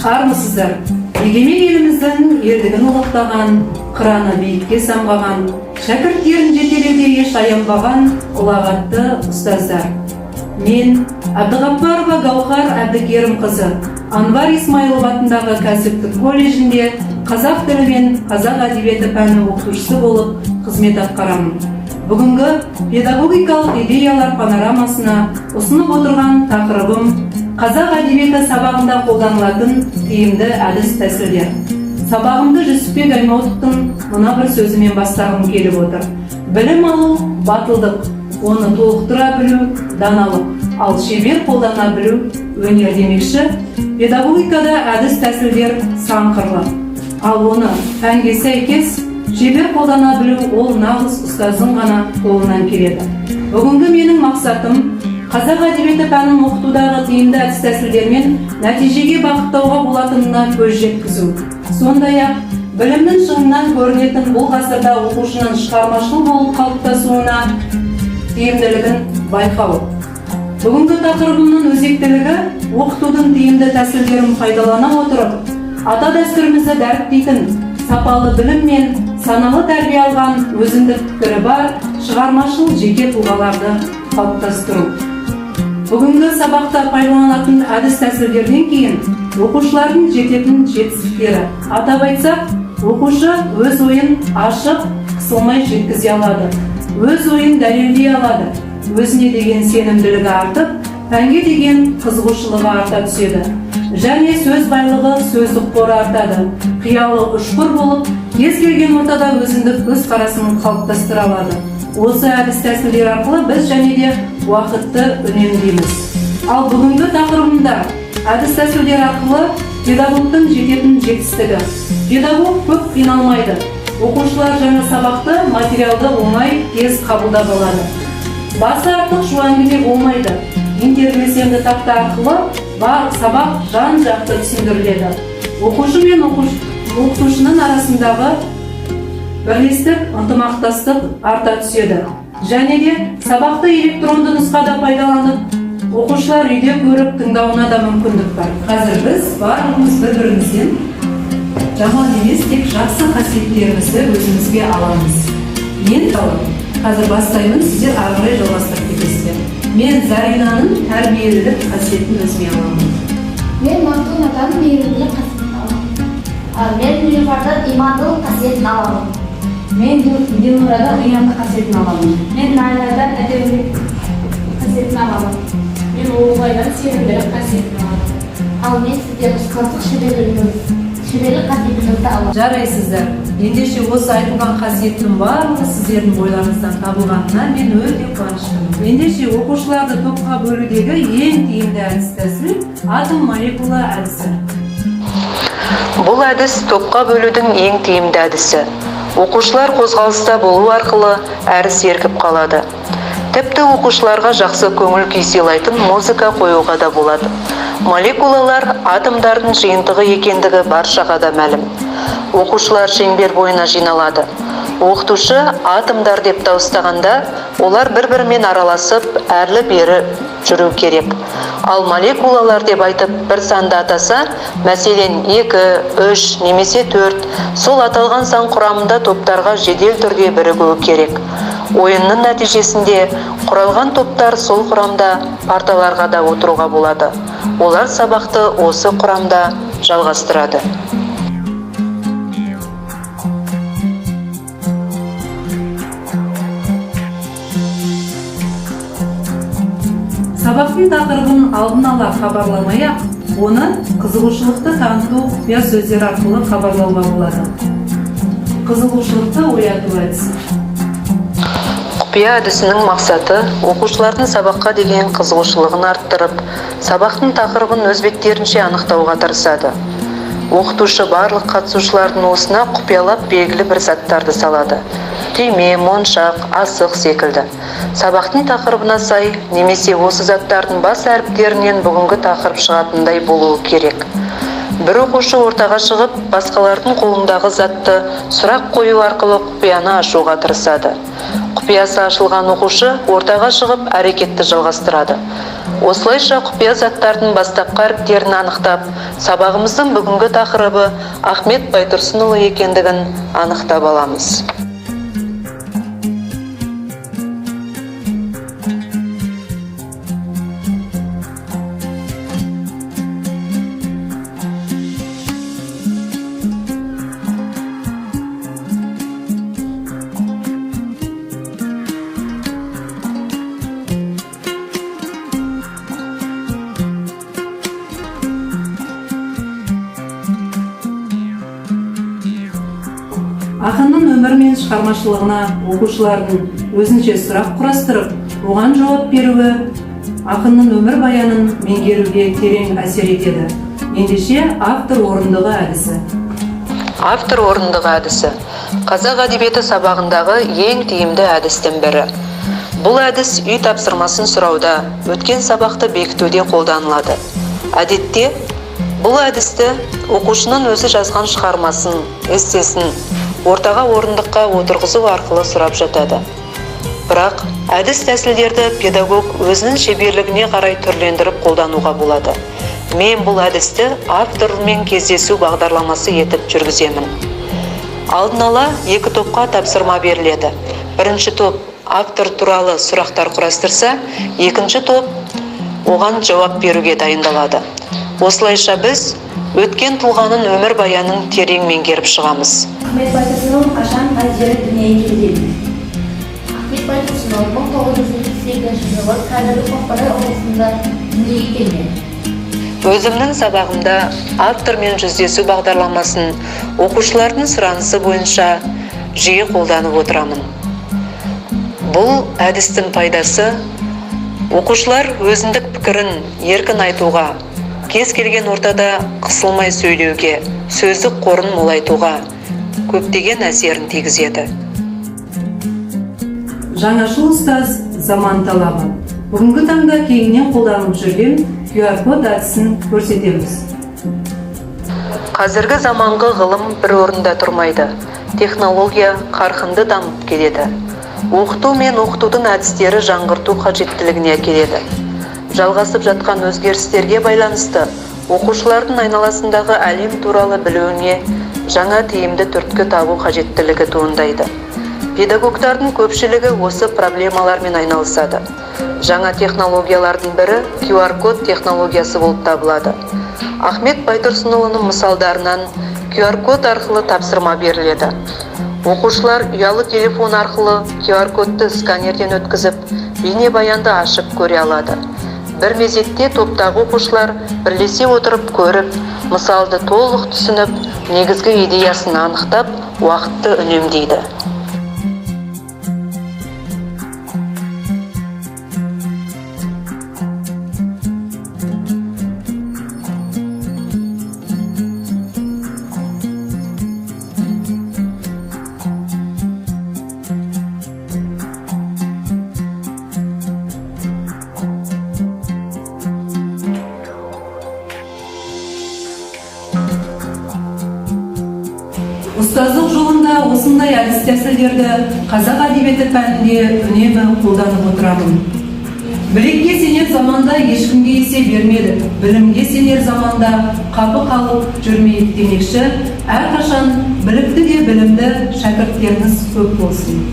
Армысыздар! Егемен еліміздің елдігін ұлықтаған, қыраны биікке самғаған, шәкірттерін жетелеуде еш аянбаған ұлағатты ұстаздар. Мен Әбдіғаппарова Гаухар Әбдікерімқызы, Анвар Исмаилов атындағы кәсіптік колледжінде қазақ тілі мен қазақ әдебиеті пәні оқытушысы болып қызмет атқарамын. Бүгінгі педагогикалық идеялар панорамасына ұсынып отырған тақырыбым: қазақ әдебиеті сабағында қолданылатын тиімді әдіс тәсілдер. Сабағымды Жүсіпбек Аймауытовтың мына бір сөзімен бастағым келіп отыр: «Білім алу – батылдық, оны толықтыра білу – даналық, ал шебер қолдана білу – өнер» демекші, педагогикада әдіс тәсілдер сан қырлы, ал оны пәнге сәйкес шебер қолдана білу ол нағыз ұстаздың ғана қолынан келеді. Бүгінгі менің мақсатым – қазақ әдебиеті пәнін оқытудағы тиімді әдіс тәсілдермен нәтижеге бағыттауға болатынына көз жеткізу, сондай ақ білімнің шыңынан көрінетін бұл ғасырда оқушының шығармашыл болып қалыптасуына тиімділігін байқау. Бүгінгі тақырыбымның өзектілігі: оқытудың тиімді тәсілдерін пайдалана отырып, ата дәстүрімізді дәріптейтін, сапалы білім мен саналы тәрбие алған, өзіндік пікірі бар шығармашыл жеке тұлғаларды қалыптастыру. Бүгінгі сабақта пайдаланатын әдіс тәсілдерден кейін оқушылардың жететін жетістіктері. Атап айтсақ, оқушы өз ойын ашық, қысылмай жеткізе алады, өз ойын дәлелдей алады, өзіне деген сенімділігі артып, пәнге деген қызығушылығы арта түседі және сөз байлығы, сөздік қоры артады, қиялы ұшқыр болып, кез келген ортада өзіндік көзқарасын қалыптастыра алады. Осы әдіс тәсілдер арқылы біз және де уақытты үнемдейміз. Ал бүгінгі тақырыбымда әдіс тәсілдер арқылы педагогтың жететін жетістігі: педагог көп қиналмайды, оқушылар жаңа сабақты, материалды оңай, тез қабылдап алады, басы артық шу әңгіме болмайды, интербелсенді тақта арқылы бар сабақ жан жақты түсіндіріледі, оқушы мен оқытушының арасындағы бірлестік, ынтымақтастық арта түседі және де сабақты электронды нұсқада пайдаланып, оқушылар үйде көріп тыңдауына да мүмкіндік бар. Қазір біз барлығымыз бір бірімізден жаман емес, тек жақсы қасиеттерімізді өзімізге аламыз. Мен қазір бастаймын, сіздер ары қарай жалғастырып кетесіздер. Мен Заринаның тәрбиелілік қасиетін өзіме аламын. Мен Мақтун атаның мейірімділік қасиетін аламын. Ал мен Нилуфардан имандылық қасиетін аламын. Мен Дилнұрадан ұяңдық қасиетін аламын. Мен Найладан әдемілік қасиетін аламын. Мен Оғылбайдан сенімділік қасиетін аламын. Ал мен сізден ұстаздық шеберлік қасиетіңізді аламын. Жарайсыздар! Ендеше, осы айтылған қасиеттің барлығы сіздердің бойларыңыздан табылғанына мен өте қуаныштымын. Ендеше, оқушыларды топқа бөлудегі ең тиімді әдіс тәсіл – атом молекула әдісі. Бұл әдіс – топқа бөлудің ең тиімді әдісі. Оқушылар қозғалыста болу арқылы әрі сергіп қалады. Тіпті оқушыларға жақсы көңіл күй сыйлайтын музыка қоюға да болады. Молекулалар атомдардың жиынтығы екендігі баршаға да мәлім. Оқушылар шеңбер бойына жиналады. Оқытушы «атомдар» деп дауыстағанда, олар бір-бірімен араласып, әрлі-бері жүру керек. Ал «молекулалар» деп айтып, бір санды атаса, мәселен, 2, 3 немесе 4, сол аталған сан құрамында топтарға жедел түрде бірігуі керек. Ойынның нәтижесінде құралған топтар сол құрамда парталарға да отыруға болады. Олар сабақты осы құрамда жалғастырады. Сабақтың тақырыбын алдын ала хабарламай ақ, оны қызығушылықты таныту құпия сөздер арқылы хабарлауға болады. Қызығушылықты ояту әдісі. Құпия әдісінің мақсаты – оқушылардың сабаққа деген қызығушылығын арттырып, сабақтың тақырыбын өз беттерінше анықтауға тырысады. Оқытушы барлық қатысушылардың уысына құпиялап белгілі бір заттарды салады: түйме, моншақ, асық секілді. Сабақтың тақырыбына сай немесе осы заттардың бас әріптерінен бүгінгі тақырып шығатындай болуы керек. Бір оқушы ортаға шығып, басқалардың қолындағы затты сұрақ қою арқылы құпияны ашуға тырысады. Құпиясы ашылған оқушы ортаға шығып, әрекетті жалғастырады. Осылайша құпия заттардың бастапқы әріптерін анықтап, сабағымыздың бүгінгі тақырыбы Ахмет Байтұрсынұлы екендігін анықтап аламыз. Ақынның өмірі мен шығармашылығына оқушылардың өзінше сұрақ құрастырып, оған жауап беруі ақынның өмір баянын меңгеруге терең әсер етеді. Ендеше, автор орындығы әдісі. Автор орындығы әдісі қазақ әдебиеті сабағындағы ең тиімді әдістің бірі. Бұл әдіс үй тапсырмасын сұрауда, өткен сабақты бекітуде қолданылады. Әдетте бұл әдісті оқушының өзі жазған шығармасын, эссесін ортаға орындыққа отырғызу арқылы сұрап жатады. Бірақ әдіс тәсілдерді педагог өзінің шеберлігіне қарай түрлендіріп қолдануға болады. Мен бұл әдісті автормен кездесу бағдарламасы етіп жүргіземін. Алдын ала екі топқа тапсырма беріледі. Бірінші топ автор туралы сұрақтар құрастырса, екінші топ оған жауап беруге дайындалады. Осылайша біз өткен тұлғаның өмір баянын терең меңгеріп шығамыз. Ахмет Байтұрсынұлы қашан, қай жерде дүниеге келген? Ахмет Байтұрсынұлы 1978 жылы қазіргі Қостанай облысында дүниеге келген. Өзімнің сабағымда автормен жүздесу бағдарламасын оқушылардың сұранысы бойынша жиі қолданып отырамын. Бұл әдістің пайдасы: оқушылар өзіндік пікірін еркін айтуға, кез келген ортада қысылмай сөйлеуге, сөздік қорын молайтуға көптеген әсерін тигізеді. Жаңашыл ұстаз, заман талабы. Бүгінгі таңда кеңінен қолданылып жүрген QR код әдісін көрсетеміз. Қазіргі заманғы ғылым бір орында тұрмайды. Технология қарқынды дамып келеді. Оқыту мен оқытудың әдістері жаңғырту қажеттілігіне әкеледі. Жалғасып жатқан өзгерістерге байланысты оқушылардың айналасындағы әлем туралы білуіне жаңа тиімді түрткі табу қажеттілігі туындайды. Педагогтардың көпшілігі осы проблемалармен айналысады. Жаңа технологиялардың бірі QR код технологиясы болып табылады. Ахмет Байтұрсынұлының мысалдарынан QR код арқылы тапсырма беріледі. Оқушылар ұялы телефон арқылы QR кодты сканерден өткізіп, бейнебаянды ашып көре алады. Бір мезетте топтағы оқушылар бірлесе отырып көріп, мысалды толық түсініп, негізгі идеясын анықтап, уақытты үнемдейді. Ұстаздық жолында осындай әдіс тәсілдерді қазақ әдебиеті пәнінде үнемі қолданып отырамын. Білекке сенер заманда ешкімге есе бермедік, білімге сенер заманда қапы қалып жүрмейік демекші, әрқашан білікті де білімді шәкірттеріңіз көп болсын.